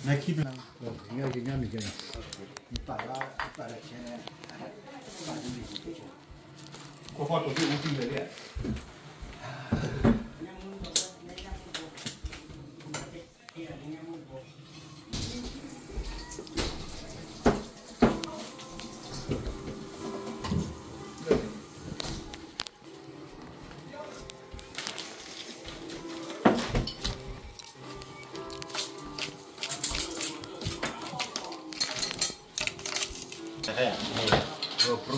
နခံဘျီ ညီညီမံၤကဲနီၤ ပာ်လီၤ ပာ်လီၤဆဲ ပ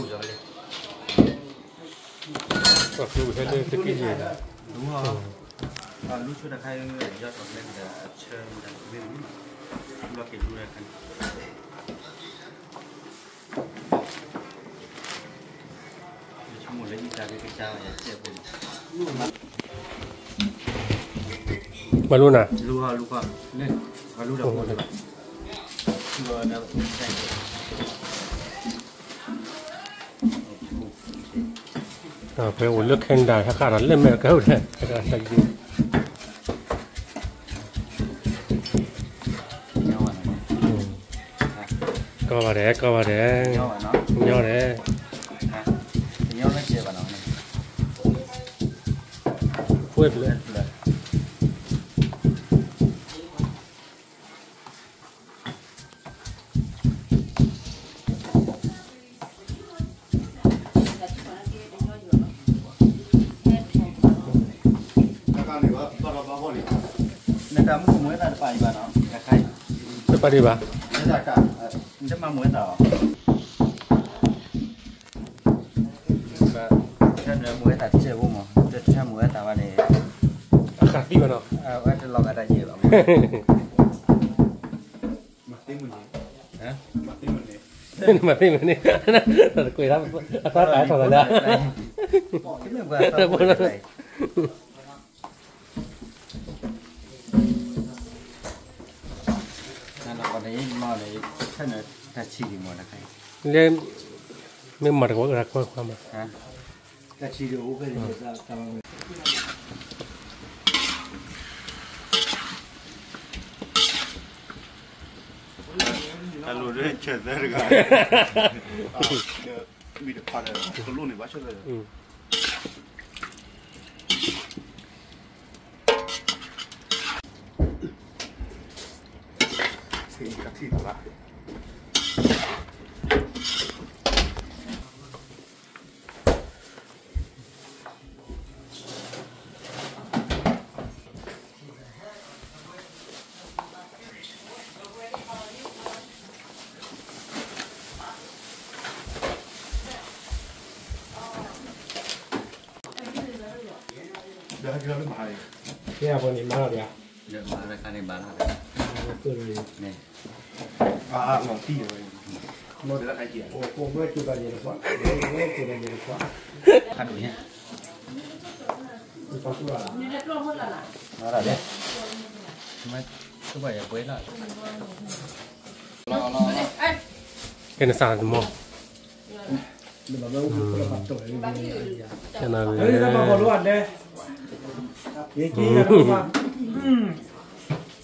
ာ်လီၤ ပှၤကျိဖဲလၢတက့ၢ်ယဲၢ် လူၤဆိတခါ ယီၤထီၣ်ကျဲဒီးအဆၢမတၤမ့ၢ်မ့ၢ် လီၤက့ၤလူၤတခါန့ၣ် မၤလိနၤ လူၤဟီလူၤခီ မၤလိဒီး ဖဲအိၣ်လၢ Canada တခါဒီးလဲၣ်မဲာ်ကဲအိၣ်ထဲ ကီဘၣ်ဒဲး ကီဘၣ်ဒဲး ညီဒဲး ပှဲၤဖျၢၣ် နတၢ်မူမူဝဲသးတပာ်အံၤဘၣ်နီၤ တပာ်ဒံးဘၣ် နတမၤမူဝဲသးအီၤ တၢ်မူဝဲသးတစဲးဖိမး တၢ်မူဝဲသးဘၣ်န့ၣ် အဃၣ်သံဘၣ်နီၤ အဝဲတလီၤဂာ်တၢ်ယဲၢ်ဘၣ် မၤသ့မုၢ်န့ၣ် မၤသ့မုၢ်န့ၣ် တၢ်တကွဲး အသးတၢ်ထီၣ်လီၤ လၢ မ့ၢ်မၤတကဝီၤအၢၣ်တၢ်ကွၢ်ကွၢ်မး တၢ်လိၣ်ဒ်ဆၢၣ်သၢတဂၤ မ့ၢ်တဖၣ်ဒီး ကလိၣ်န့ၣ်ဘၣ်ဆၢၣ်သၢ ကဲအပှၤန့ၣ်မၤလီၤ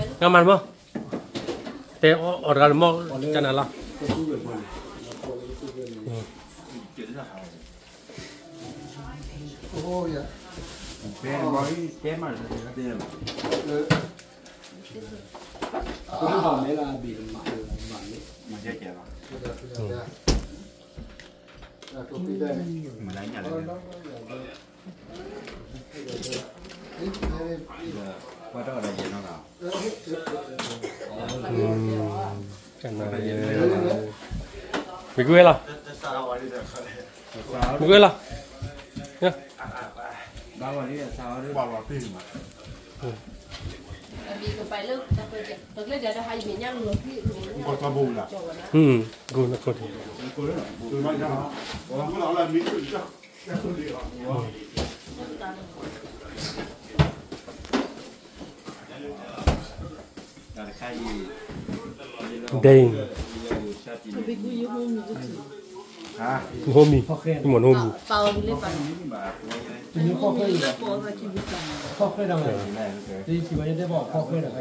ဒံးဧါ မၤလီၤခါန့ၣ်ဘၣ်လီၤ လီၤတံၢ်လီၤ ခါဒိၣ်ညါ ကဲနစၢ်တမီၢ် ကဲနဝဲ ဆိလ့ မၤတမီၢ် ငါ ငါမၤတမီၢ် တဲအီၣ်တဂၤတမီၢ် ကနၤလီၤ မ့ၢ်ကွဲလီၤ မ့ၢ်ကွဲလီၤ ဒ့ နဟိမံၤ မ့ၢ်နဟိမံၤ ဖီၣ်ဃဲအံၤ, ဖီၣ်ဃဲဒီး, တယံၤဘၣ်ယတဲဘၣ်ဖီၣ်ဃဲဒီးဖဲအံၤ,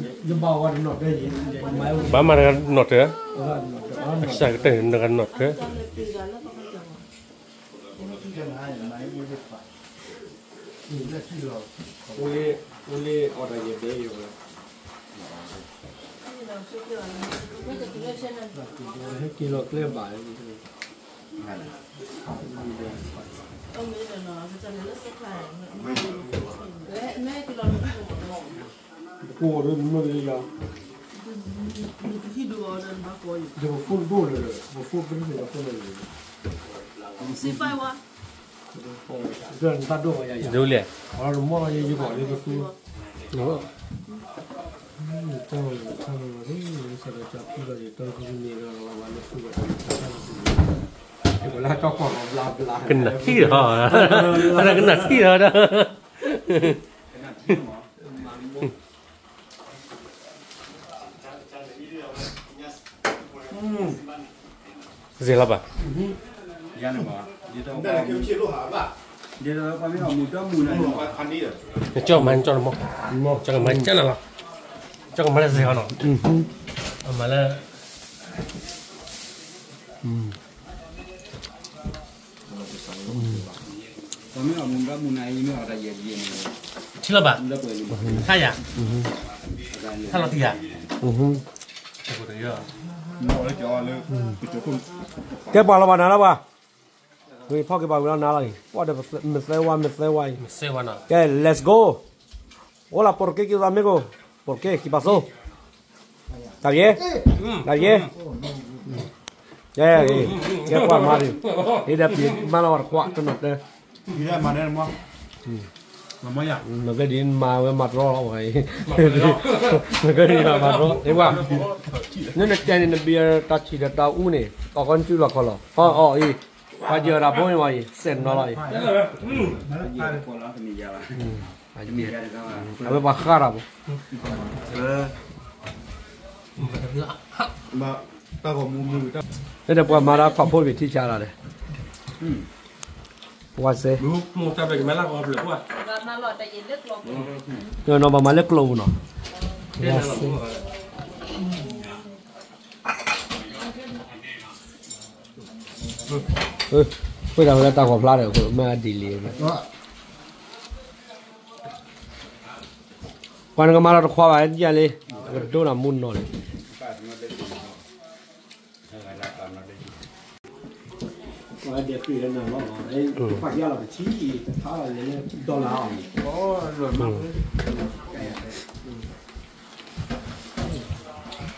ယဘၣ်ဝဲတနီၣ်တဲ, ဘၣ်မၤတဂၤနီၣ်တဲ, အစၢ်ကတၢၢ်တဂၤနီၣ်တဲ. ဟဲက့ၤလီၤကျဲဘၣ်, ပကိးဒီးမ့ၢ်ယၤ, ယကဖိဒိၣ်လၢၤ, ပဖိပရံၣ်န့ၣ်ဒီးဖိန့ၣ်လၢၤ, နတၢ်ဒိၣ်ဝဲယၤ, ဒ်လဲၣ်, အီၤတမီၢ်လီၤယဲယဂီၢ်လၢပသူ, ကနၣ်ထံၣ်လီၤ, ကနၣ်ထံၣ်လီၤဒီး, ကစ့လီၤဘၣ်, ကၠီမၤကၠီနမီၢ်, ကၠီကမၤကၠီနလီၤ, ကၠီကမၤလၢစ့ဟီနီၤ, မၤလၢ ထံလီၤဘၣ်, ခါယၤ, ခါလီၤတံၢ်ယၤ, ကဲပှၤလီၤဘၣ်နၤလီၤဘၣ်, ဝံၤဖီၣ်က့ၤဘၣ်ဝံၤလီၤနၤလီၤအံၤ, ပှၤဒီးမသဲဝါ မသဲဝါအံၤ, ကဲ let's go, hola, ¿por qué quiero amigo? ¿Por qué? ¿Qué pasó? ¿Está bien? ¿Está bien? ကဲ, ကဲပှၤမၤဒံး, ဟ့ၣ်ဒီးပှၤမၤလီၤဝဲတခွးတနီၤတဲ, နကဲဒ်မၤဝဲမၤတြီလီၤ, နကဲဒ်မၤမၤတြီ, ပှၤ, နနတဲန့ၣ် နဘံတၢ်ဆံးဒီးတၢ်အူန့ၣ် အီၣ်ကီနစုလီၤခီလီၤ, အီၣ်အီၣ်အံၤ, ပှၤယၢၤတၢ်ဖိန့ၣ်ဝဲအံၤ စဲးနီၤလီၤအံၤ, အဝဲပှၤဃၣ်တၢ်ဖိ, ဒီးပှၤမၤတၢ်ခီၣ်ဖိတဘ့ၣ်ထံဆါလီၤဒီး, ဝါစဲ, နီၤဘၣ်မၤလၢကျိပူၤနီၤ, ဝါစဲ ဃိတၢ်ဝဲလၢတၢ်ဂီၤဖျါဒီး မ့ၢ်အဒ်လံ, ပှၤနကမၤလီၤတခွါဘၣ်ယၤလံ, ကဒိနၤမူနီၤလံ,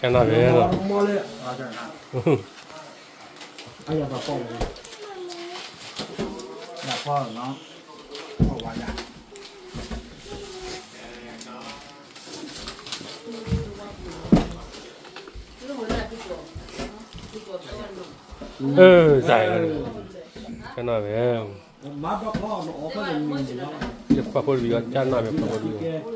ကနၣ်ဘဲလီၤ, အၢ ကနၣ်ဘဲ, ယခွါဖိတဘံၤအီၤကနၣ်ဘဲခွါဖိတဘံၤ,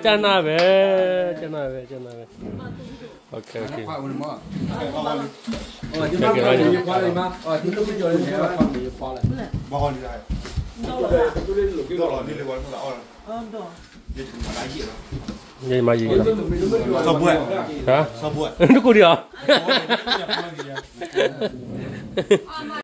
ကနၣ်ဘဲ, ကနၣ်ဘဲ, ကနၣ်ဘဲ, ယမၤယံာ်လီၤ, နကိၢ်ဒံးအီၤ